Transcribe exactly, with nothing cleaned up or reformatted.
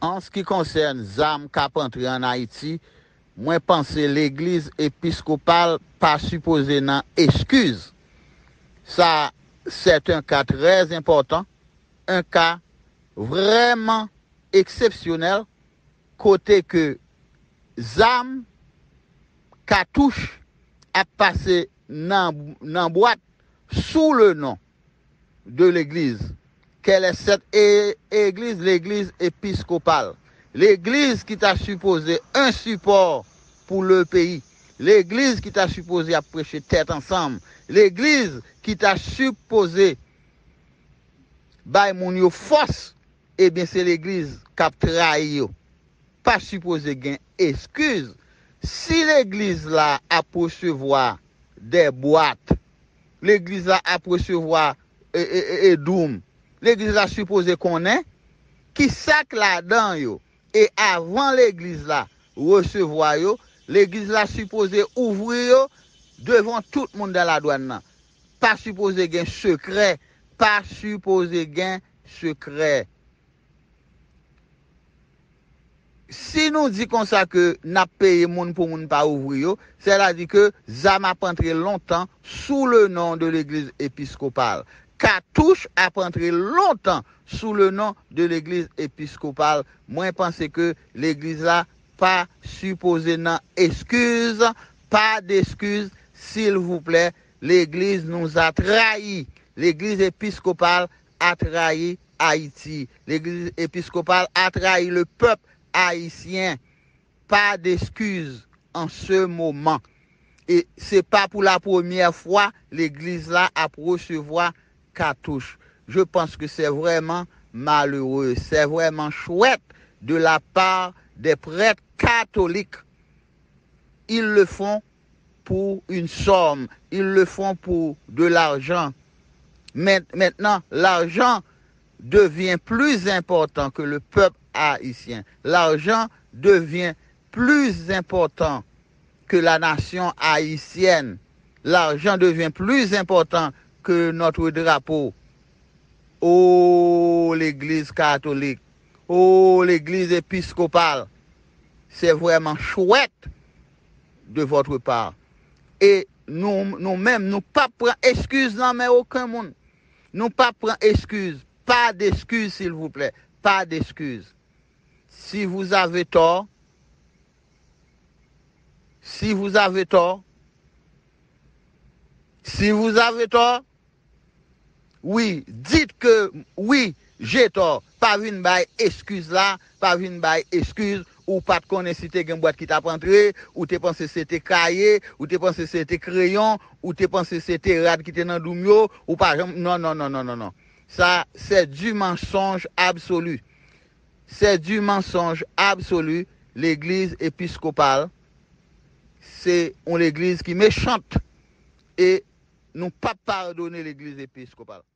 An ce qui concerne zam k ap antre ann Ayiti, mwen panse legliz episkopal pa sipoze nan eskiz. Sa, c'est un cas très important, un cas vraiment exceptionnel, kote ke zam, katouch ap pase nan, nan bwat sou le non de legliz. Quelle est cette é-, église? Legliz episkopal. Legliz ki ta sipoze un support pour le pays. Legliz ki ta sipoze ap preche tèt ansanm. Legliz ki ta sipoze bay moun yo fòs, ebyen se legliz k ap trayi yo. Pa sipoze gen eskiz. Si legliz la ap resevwa de bwat, legliz la ap resevwa e, e, e, e doum, legliz la sipoze konnen ki sa k ladan yo. E avan legliz la resevwa yo, legliz la sipoze ouvri yo devan tout moun dan ladwann nan. Pa sipoze gen sekrè, pa sipoze gen sekrè. Si nou di konsa ke n ap peye moun pou moun pa ouvri yo, sètadi ke zam ap antre lontan sou le non de legliz episkopal. Katouch ap antre lontan sou le non de legliz episkopal. Mwen panse ke legliz la pa sipoze nan eskiz, pa d'eskiz, silvouplè. Legliz nous a trahi. Legliz episkopal a trayi Ayiti. Legliz episkopal a trayi le pèp ayisyen. Pas d'excuses en ce moment. E se pa pou la premyè fwa legliz la ap resevwa katouch. Je pense que c'est vraiment malheureux, c'est vraiment chouette de la part des prêtres catholiques. Ils le font pour une somme, ils le font pour de l'argent. Maintenant, l'argent devient plus important que le peuple haïtien. L'argent devient plus important que la nation haïtienne. L'argent devient plus important que notre drapeau. Oh, l'Église catholique. Oh, l'Église épiscopale. C'est vraiment chouette de votre part. E nou, nou menm, nou p ap pran eskiz nan men okenn moun. Nou p ap pran eskiz. Pas d'excuses, s'il vous plaît. Pas d'excuses. Si vous avez tort, si vous avez tort, si vous avez tort, oui, dites que oui, j'ai tort. Pa vin bay eskiz la, pa vin bay eskiz. Ou pa t konnen si te gen bwat ki t ap antre, ou te panse se te kaye, ou te panse se te kreyon, ou te panse se te rad ki te nan doum yo, ou pa janm, non, non, non, non, non, non. Sa, c'est du mensonge absolu. C'est du mensonge absolu. Legliz episkopal, se yon legliz ki mechant. E nou p ap padone legliz episkopal.